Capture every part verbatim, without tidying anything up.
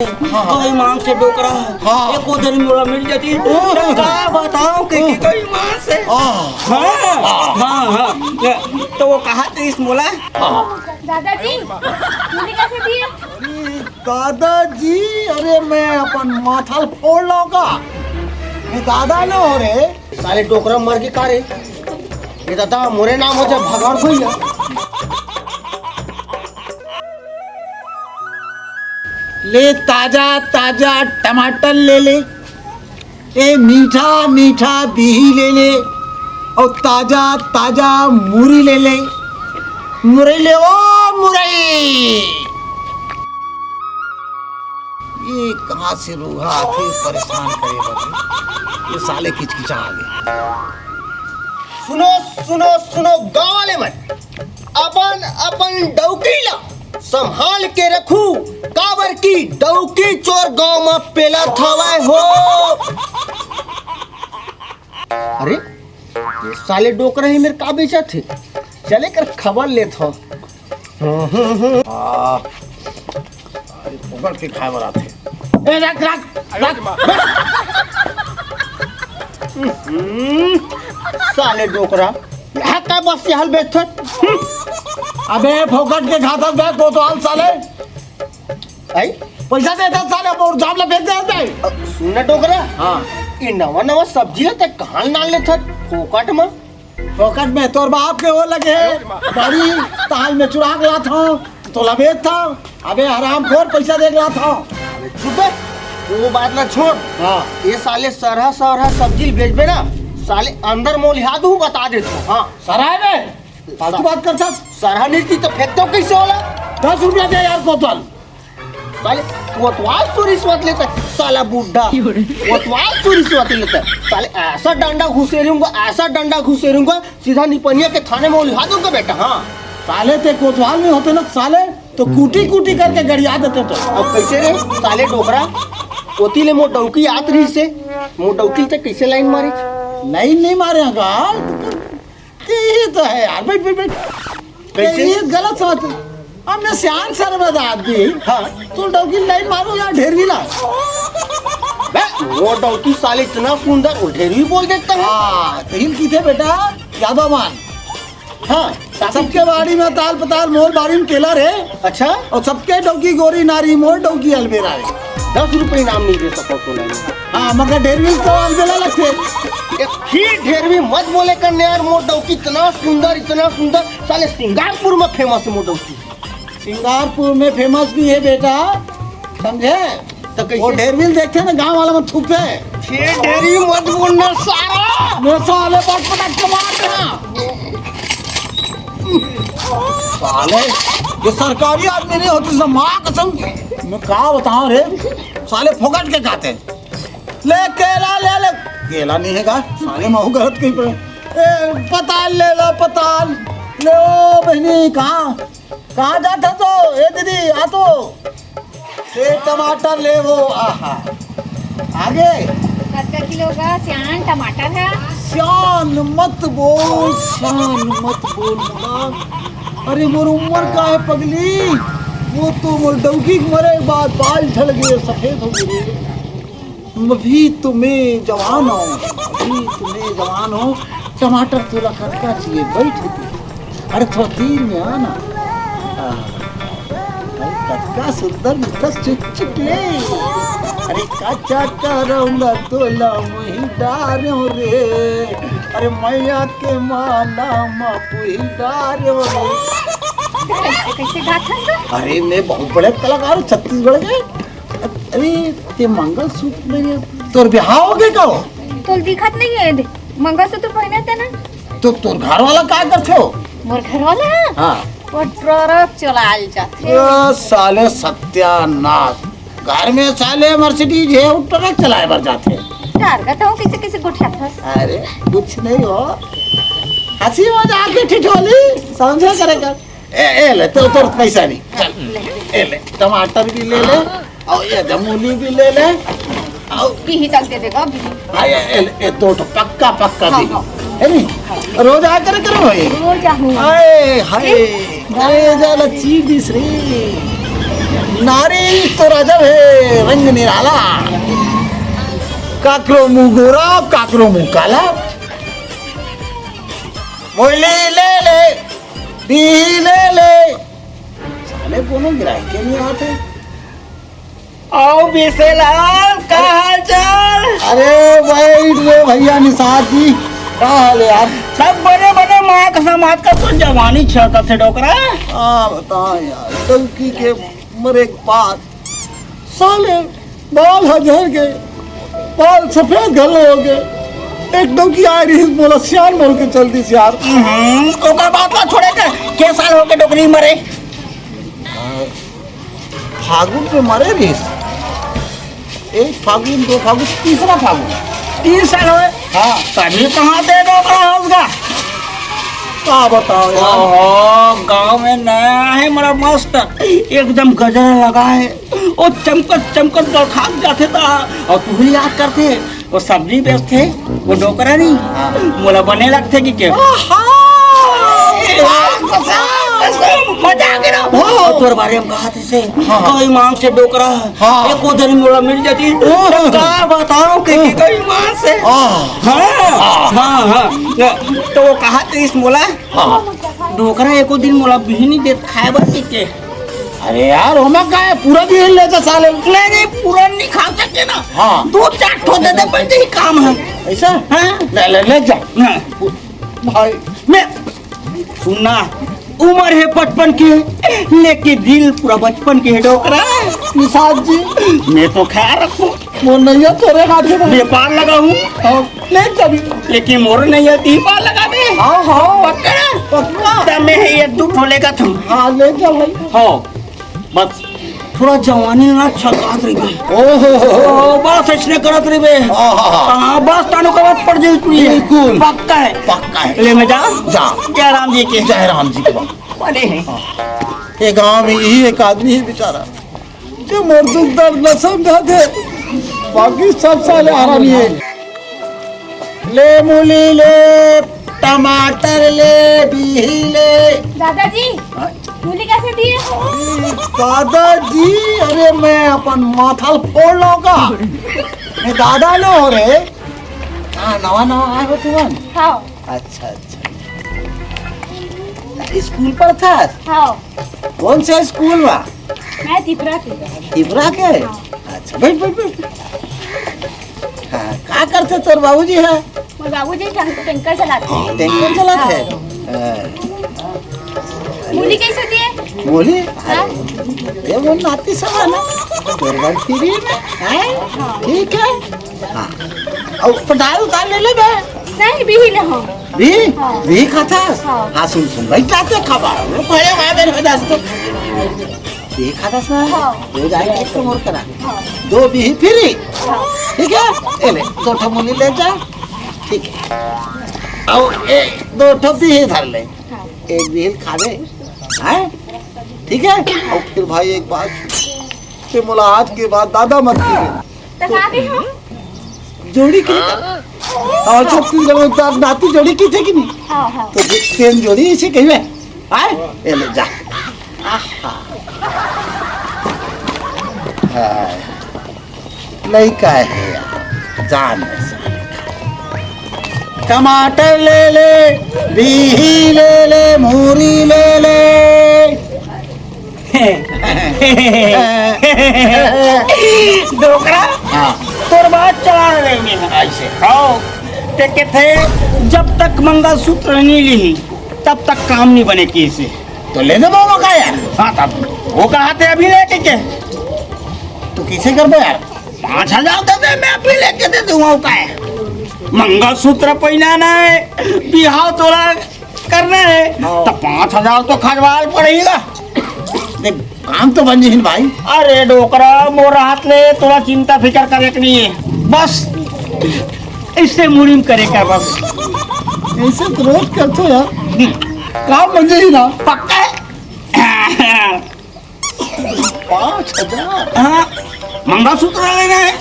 हाँ, हाँ। कई मांग से डोकरा। हाँ। एको दिन मोला मिल जाती। हाँ। त का बताओ के, के कई मांग से। हाँ। हाँ, हाँ, हाँ। तो वो कहा थे इस मोला। दादाजी, मुझे कैसे दिए? अरे दादाजी, अरे मैं अपन माथा ल फोड़ लूंगा। मैं दादा न हो रे। साले डोकरा मर के का रे? ये दादा मोरे नाम हो जाए भगवान भैया। ले ताजा ताजा टमाटर ले ले, ए मीठा मीठा बिही ले ले, और ताजा ताजा मुरी ले ले। मुरई ले ओ मुरई। ये कहाँ से रूहा आथे परेशान करे बर? ये साले किचकिचा आ गए। सुनो, सुनो, सुनो गाँव वाले मन, अपन अपन डौकी ला संभाल के रखू, काबर की डौकी चोर गांव में पेलत हवय हो। अरे, ये साले डोकरा ही मेर का बेचत हे? चले कर खबर लेत हो। आ, अरे, फोकट के खाए बर आथे। ए, रख, रख, रख। हम्म, साले डोकरा, यहाँ का बस ये हाल बेचत? अबे, फोकट के खाता बे, कोतवाल साले। आई? पैसा देता साले, मोर जाम ला बेच दे जाए। अ, सुन ना डोकरा। हाँ। ये नवा नवा सब्जी है, ते कहाँ नान लेथत? फोकट में। फोकट में तोर बाप के वो लगे है, बड़ी ताल में चुरा के लात हूँ, तो लबेत था। अबे हरामखोर, पैसा दे के लात हूँ। अबे चुप है, वो बात ना छोड़। हाँ। ये साले सरहा सरहा सब्जी बेचबे ना, साले अंदर मोलिहा दू बता देत हूँ। हाँ। सरहा में? फालतू बात कर सक। सरहा नहीं थी तो फेंक तो कैसे होला? दस रुपया दे यार बोतल। साले कोतवाल से रिश्वत लेता है, साला बुड्ढा। कोतवाल से रिश्वत लेता है। साले ऐसा डंडा घुसेरूंगा, ऐसा डंडा घुसेरूंगा, सीधा निपनिया के थाने में उलझा दूंगा बेटा। हाँ। साले ते कोतवाल नहीं होते ना साले, तो कूटी कूटी करके गड़िया देते तो। अब कैसे रे साले डोकरा? ओती ले मोर डौकी आत रही से, मोर डौकी ते कैसे लाइन मारी? लाइन नहीं मारे अंकल, यही तो है यार, बैठ, बैठ, बैठ। कैसे? ये गलत समझ। अब मैं सियान सरमद आदमी। हाँ। तू डौकी लाइन मारू या ढेरवी ला। बे, वो डौकी साले इतना सुंदर, वो ढेरवी बोल देता है। हाँ, तो हिल की थे बेटा, यादव मान। हाँ, सबके बाड़ी में ताल पताल, मोर बाड़ी में केला रे। अच्छा। और सबके डौकी गोरी नारी, मोर डौकी अलबेरा रे। दस रुपये इनाम नहीं दे सको तो नहीं। हाँ, मगर ढेरवी तो अलबेला लगते। ये फिर ढेरवी मत बोले कर यार, मोर डौकी इतना सुंदर, इतना सुंदर, साले सिंगारपुर में फेमस है मोर डौकी। सिंगारपुर में फेमस भी है बेटा, समझे? तो कैसे? वो ढेरवी देखते हैं ना, गांव वाला मत थूकते हैं। ये ढेरवी मत बोलना सारा। मैं साले पट पटक के मार देना। साले, ये सरकारी आदमी नहीं होती, सब माँ कसम। मैं का बताऊं रे, साले फोकट के खाते। ले केला ले ले। केला नहीं है का? साले महू गलत कहीं पड़े। ए, पताल ले ला, पताल। ले ओ बहनी, कहाँ, कहाँ जात है तो? ए दीदी, आ तो। ए, टमाटर ले वो, आहा। आगे। कतका किलो का सियान टमाटर है? सियान मत बोल, सियान मत बोल मोला। अरे मोर उम्र का है पगली? वो तो मोर डौकी के मरे के बाद बाल झड़ गए, सफेद हो गए। अभी तो मैं जवान हूँ, अभी तो मैं जवान हूँ। टमाटर तोला कतका चाहिए, बैठ के। अरे थोड़ा तीर में आना। हाँ। अरे कतका सुंदर मिलता चुचुक ले। अरे काचा करौंदा तोला मुही डार्यो रे। अरे मैया के माला मा पुही डार्यो रे। कैसे, कैसे गाथन तो? अरे मैं बहुत बड़े कलाकार हूँ छत्तीसगढ़ के। अरे ते मंगलसूत्र में तोर बिहाव हो गए का हो? तोल दिखत नहीं है, देख, मंगलसूत्र पहने थे ना। तो तोर घर वाला का करथे हो? मोर घर वाला है? हाँ। वो ट्रक चलाल जाथे। ये साले सत्यानाश, घर में साले मर्सिडीज है, वो ट्रक चलाए बर जाथे। कार का तो किसी किसी गोठिया था। अरे कुछ नहीं हो, हंसी मजाक के ठिठोली समझे करे कर। ए, ए ले, तो तोर पैसा नहीं। चल, ए ले, टमाटर भी ले ले, और ये दे मूली भी ले ले, और बिही तक दे देगा, बिही। हाँ, ये, ए ले, ये दो ठो पक्का, पक्का हाँ, बिही। हाँ। है नहीं? रोज आ करे करो भाई। रोज आहूँ। हाय, हाय। ए, अरे, जाला चीज दिस रे। नारी तो राजा हे, रंग निराला। काकरो मुंह गोरा, काकरो मुंह काला। मोली ले ले, बिही ले ले। साले कोनो गिराही के नहीं आते। आओ बिसेलाल, का हाल चाल? अरे बैठ रे भैया निषाद जी, का हाल है यार? सब बने बने, माँ कसम, आज का तो जवानी छेड़त हे डोकरा। हाँ बता यार, डौकी के मरे के बाद साले बाल ह झर गए, बाल सफेद घलो हो गए। एक डौकी आए रही, मोला सियान बोल के चल दिस यार। हम्म, ओकर बात ला छोड़े के, के साल हो गए डोकरी मरे? फागुन में मरे रहिस। एक फागुन, दो फागुन, तीसरा फागुन। तीन साल होए? हाँ। तभी कहाँ दे दो बड़ा होगा? का बताओ यार? ओहो, गांव में नया है मोला मस्त, एकदम गजरा लगा है। ओ चमकत चमकत दरखाक जाथे ता, और तू ही याद करथे। वो सब्जी बेचथे, वो डोकरा नहीं, हाँ। मोला बने लगथे कि के? आहा! कसम, कसम, मजा आ गया। हाँ। तोर बारे में कहा थे से, हाँ। कोई मांग से डोकरा, हाँ। एको दिन मोला मिल जाती, हाँ। तो का बताओ के, के कोई मांग से। हाँ। हाँ, हाँ, हाँ। तो वो कहा थे इस मोला, हाँ। डोकरा एको दिन मोला बिही नहीं देत खाए बर के। अरे यार, ओमा का है, पूरा बिही ले जा साले। नहीं, नहीं, पूरा नहीं खा सकते ना। हाँ। दो चार ठो दे दे, बस यही काम है। ऐसा? हाँ। ले, ले, ले जा। हाँ। भाई। मैं, सुनना, उम्र है पचपन की, लेकिन दिल पूरा बचपन के है डोकरा। निषाद जी। मैं तो ख्याल रखूं। वो नैया तोरे हाथ में। व्यापार लगा हूँ। हाँ, ले चल। लेकिन मोर नैया ती पार लगा दे। हाँ, हाँ। पक्का? पक्का। तब मैं ये दू ठो लेगा था। हाँ, ले जा भाई। हो, बस थोड़ा जवानी ना छकात रही बे। ओहो हो हो। ओ, बस ऐसने करत रही बे। हाँ, हाँ, हाँ। हाँ, बस तानो का बात पड़ जाई तू ये। बिल्कुल। पक्का है। पक्का है। ले मैं जा। जा। जय राम जी के। जय राम जी के बाबा। बने हैं। हाँ। ये गांव में यही एक आदमी है बेचारा, जो मोर दुख दर्द न समझा थे, बाकी सब साले हरामी है। ले मूली ले, टमाटर ले, बिही ले। दादाजी, हाँ? मूली कैसे दिए? दादाजी, अरे मैं अपन माथा फोड़ लूंगा। मैं दादा नो हो रे। हाँ, नवा नवा आए हो तुमन? हाँ। अच्छा, अच्छा। स्कूल पढ़थस? हाँ। कौन से स्कूल मा? मैं तिपरा के। तिपरा के? हाँ। अच्छा, बैठ, बैठ, बैठ। हाँ, का करथे तोर बाबूजी ह? मोर बाबूजी टैंक-, टैंकर चलाथे। टैंकर चलाथे? हाँ। हाँ। मूली कैसे दिए? मूली? हाँ। अरे, ये वो नाती सब है ना, तोर बर फ्री में, हैं? हाँ। ठीक है। हाँ। अउ पटाल उतार ले ले बे। नहीं, बिही ले हो। बिही? हाँ। बिही खाथस? हाँ। हाँ, सुन, सुन, भाई, क्या क्या खाबा? वो पहले वहाँ बेर हो जास तो। बिही खाथस ना? हाँ। हो जाए एक तो मोर करा। हाँ। दो बिही फ्री। हाँ। ठीक है? ए ले, दो ठो मूली ले जा। ठीक है। अउ ए, दो ठो बिही धर ले। हाँ। एक बिही खा ले। हैं? ठीक है? अउ फिर भाई एक बात, ते मोला आज के बाद दादा मत कहिबे। तो का दे हम? जोड़ी के। हाँ, छत्तीसगढ़ में तो नाती जोड़ी कथे कि नहीं? हाँ, हाँ। तो जे-, तेन जोड़ी इसे कहिबे। आए? ए ले जा। आहा। हाँ। लइका है यार, जान ले साले। टमाटर ले ले, बिही ले ले, मूरी ले ले। डोकरा, हाँ। तोर बात चला रहे हैं। ऐसे। हाँ, ते कहते, जब तक मंगलसूत्र नहीं ली, तब तक काम नहीं बने किसी। तो ले दे बाबा का यार। हाँ, तब वो कहा थे अभी लेके के? तो कैसे कर दो यार? पाँच हजार दे दे, मैं अभी लेके दे दूंगा। वो का है? मंगलसूत्र पहनाना है, बिहाव तोला करना है, हाँ। तो पाँच हजार तो खर्चवा पड़ेगा। देख, काम तो बन जही भाई। अरे डोकरा, मोर हाथ ले, तोला चिंता फिकर करे के नहीं है। बस, इससे मुड़िम करे का बस। ऐसे तो रोज करते हो यार। हम्म। काम बन जही ना। पक्का है? पाँच हजार? हाँ, मंगलसूत्र लेना है।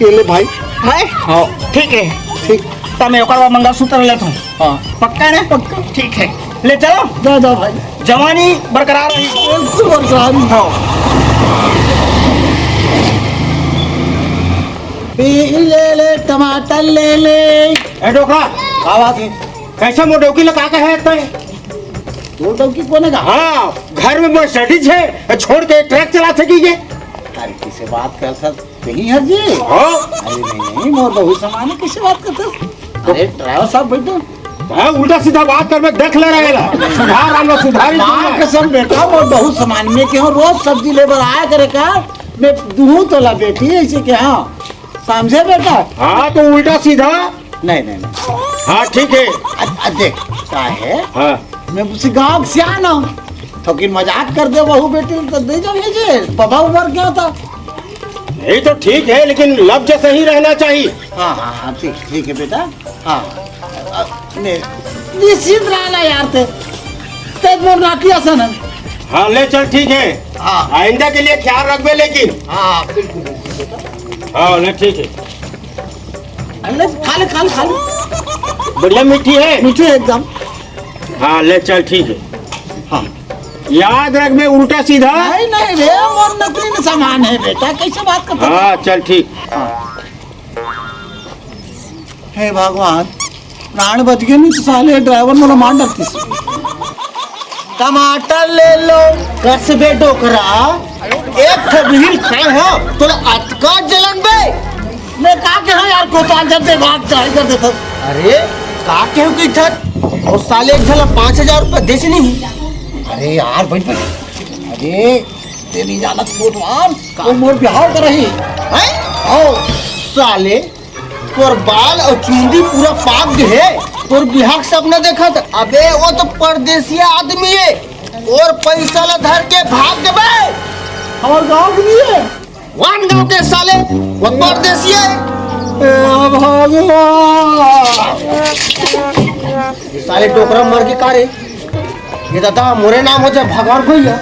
ये ले भाई। है? हाँ। ठीक है। ठीक। तो मैं ओकर बाद मंगलसूत्र लेता हूँ। हाँ। पक्का ना? पक्का। ठीक है। ले चलो। जा, जा भाई। जवानी बरकरार रही। बिल्कुल बरकरार रही। हाँ। पी ले ले, टमाटर ले ले। ए डोकरा, का बात है? कैसे मोर डौकी ल का कहे तय? मोर डौकी कोने का? हाँ, घर में Mercedes है, छोड़ के ट्रक चला सकी के? अरे, किसे बात कर सक-, कहीं हर जी? हाँ। अरे नहीं, नहीं, मोर बहुत सामान है, किसे बात करते? अरे, ड्राइवर साहब, बैठो। हाँ, उल्टा सीधा बात कर, मैं देख ले रहेला। सुधार आलो, सुधारी माँ तुमने। कसम बेटा, मोर बहुत सामान में के हूँ, रोज सब्जी लेबर आया करे का, मैं दूँ तोला बेटी, ऐसे के हाँ, समझे बेटा? हाँ, तो उल्टा सीधा। नहीं, नहीं, नहीं। हाँ, ठीक है। अ-, अ-, देख, का है? हाँ। मैं उसी गाँव के सियान हूँ। थोकिन मजाक कर दे बहू बेटी, तो दे जो भेजे। बाबा उमर क्या था? नहीं तो ठीक है, लेकिन लफ्ज सही रहना चाहिए। हाँ, हाँ, हाँ, ठीक, ठीक है बेटा। हाँ। अ, ने, निश्चिंत रहना यार ते। ते मोर नाती असन है। हाँ, ले चल, ठीक है। हाँ। आइंदा के लिए ख्याल रखबे लेकिन। हाँ, बिल्कुल, बिल्कुल बेटा। हाँ, ले ठीक है। अरे, खा ले, खा ले, खा ले। बढ़िया मीठी है? मीठी है एकदम। हाँ, ले चल, ठीक है। हाँ। याद रखबे, उल्टा सीधा। नहीं, नहीं रे, मोर नकली न सामान है बेटा, कैसे बात करता? हाँ, चल ठीक। हे भगवान, प्राण बच गए, नहीं तो साले ड्राइवर मोला मार डरतीस। टमाटर ले लो, कस बे डोकरा, एक ठो बिहिल खाए हो, तोला अतका जलन बे। मैं का के हूँ यार, कोतवाल जब दे भाग चढ़ाई कर देता। अरे, का के हूँ कि इधर, और साले एक झला पाँच हजार रुपया देस नहीं। अरे यार, बैठ, बैठ। अरे, तेरी जानत कोतवाल, वो मोर बिहाव कर रही। हैं? आओ। साले, तोर बाल अउ चुंदी पूरा पाक गे हे। तोर बिहाव के सपना देखत, अबे वो तो परदेसिया आदमी हे, तोर पैसा ला धर के भाग देबे। हमर गाँव के नहीं है। वन गाँव के साले, वो परदेसिया हे। ए, भगवान। ये साले डोकरा मर के का रे? ये दादा मोरे नाम हो जाए भगवान भैया।